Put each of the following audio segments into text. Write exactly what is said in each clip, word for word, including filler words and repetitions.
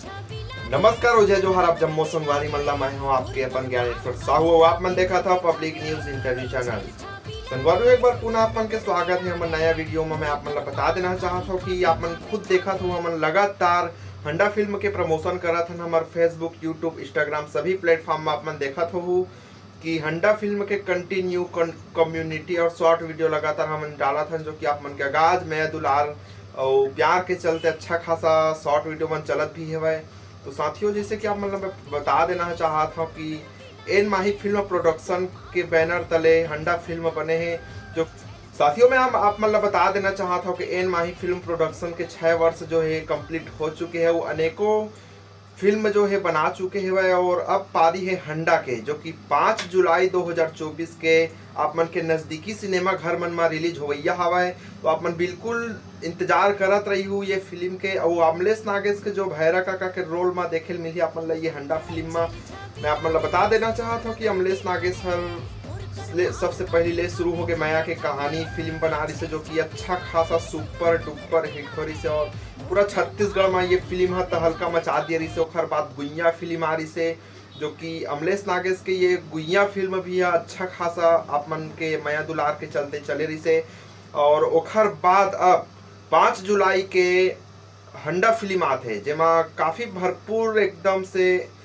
नमस्कार और जय जोहार, आप जम्मो संगवारी मन ला। मैं हूं आपके अपन ज्ञानेश्वर साहू और आप मन देखत हव पब्लिक न्यूज इंटरव्यू चैनल। संगवारी, एक बार पुनः आप मन के स्वागत है हमर नया वीडियो में। मैं आप मन ला बता देना चाहत हूं कि आप मन खुद देखत हो, हमन लगातार हंडा फिल्म के प्रमोशन करत हन। हमर Facebook, YouTube, Instagram सभी प्लेटफॉर्म में आप मन देखत हो कि हंडा फिल्म के कंटिन्यू कम्युनिटी और शॉर्ट वीडियो लगातार हमन डालत हन, जो कि आप मन के आगाज, मया दुलार और प्यार के चलते अच्छा खासा शॉर्ट वीडियो मन चलत भी हवय। तो साथियों, जैसे कि आप मन ला मैं बता देना चाहत हूं कि एन माही फिल्म प्रोडक्शन के बैनर तले हंडा फिल्म बने हे। जो साथियों, मैं हम आप मन ला बता देना चाहत हूं कि एन माही फिल्म प्रोडक्शन के छह वर्ष जो है कंप्लीट हो चुके हैं। वो अनेकों फिल्म जो है बना चुके हवय और अब पारी है हंडा के, जो कि पाँच जुलाई दो हज़ार चौबीस के आप मन के नजदीकी सिनेमा घर मन म रिलीज होवइया हवय। तो आप मन बिल्कुल इंतजार करत रही हो ये फिल्म के। और अमलेश नागेश के जो भैरा काका के रोल म देखे ल मिलही आप मन ला ये हंडा फिल्म म। मैं आप मन ला बता देना चाहत हूं कि अमलेश नागेश हर ले, सबसे पहली ले शुरू होके मया के कहानी फिल्म बना रही से, जो कि अच्छा खासा सुपर डुपर हिट हो रही से और पूरा छत्तीसगढ़ में ये फिल्म ह तहलका मचा दिए रही से। ओखर बाद गुइया फिल्म आ रही से, जो कि अमलेश नागेश के ये गुइया फिल्म भी ह अच्छा खासा आप मन के मया दुलार के चलते चले रही से। और ओखर बाद अब पाँच जुलाई के हंडा फिल्म आत हे, जेमा काफी भरपूर एकदम से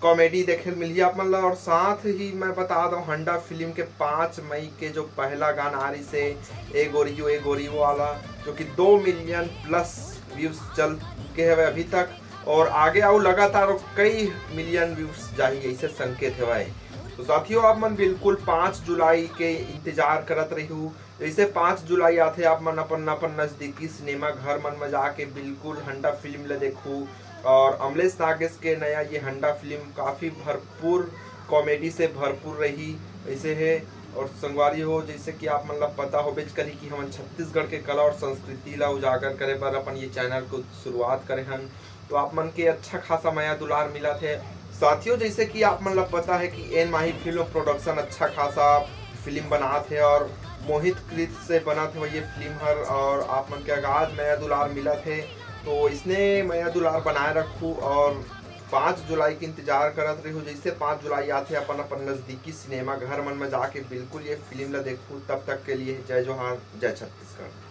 कॉमेडी देखे ल मिलही आप मन ला। और साथ ही मैं बता दो, हंडा फिल्म के पाँच मई के जो पहला गाना आ रही से ए गोरियो ए गोरियो वाला, जो कि दो मिलियन प्लस व्यूज चल के हवे अभी तक और आगे आऊ लगातार कई मिलियन व्यूज जाही, ऐसे संकेत हवय। तो साथियों, आप मन बिल्कुल पाँच जुलाई के इंतजार करत रहिहू। जैसे पाँच जुलाई आथे, आप मन अपन अपन नजदीकी सिनेमा घर मन में जाके बिल्कुल हंडा फिल्म ला देखू। और अमलेश नागेश के नया ये हंडा फिल्म काफी भरपूर कॉमेडी से भरपूर रही ऐसे है। और संगवारी हो, जैसे कि आप मन ला पता होबेच करी कि हमन छत्तीसगढ़ के कला और संस्कृति ला उजागर करे बर अपन ये चैनल को शुरुआत करे हन, तो आप मन के अच्छा खासा मया दुलार मिलत हे। साथियों, जैसे कि आप मन ला पता है कि एन माही फिल्म प्रोडक्शन अच्छा खासा फिल्म बनात हे और मोहित कृत से बनत हे ये फिल्म हर, और आप मन के आगाज मया दुलार मिलत हे। तो इसने मया दुलार बनाए रखू और पाँच जुलाई के इंतजार करत रहू। जैसे पाँच जुलाई आथे, अपन अपन नजदीकी सिनेमा घर मन में जाके बिल्कुल ये फिल्म ला देखू। तब तक के लिए जय जोहार, जय छत्तीसगढ़।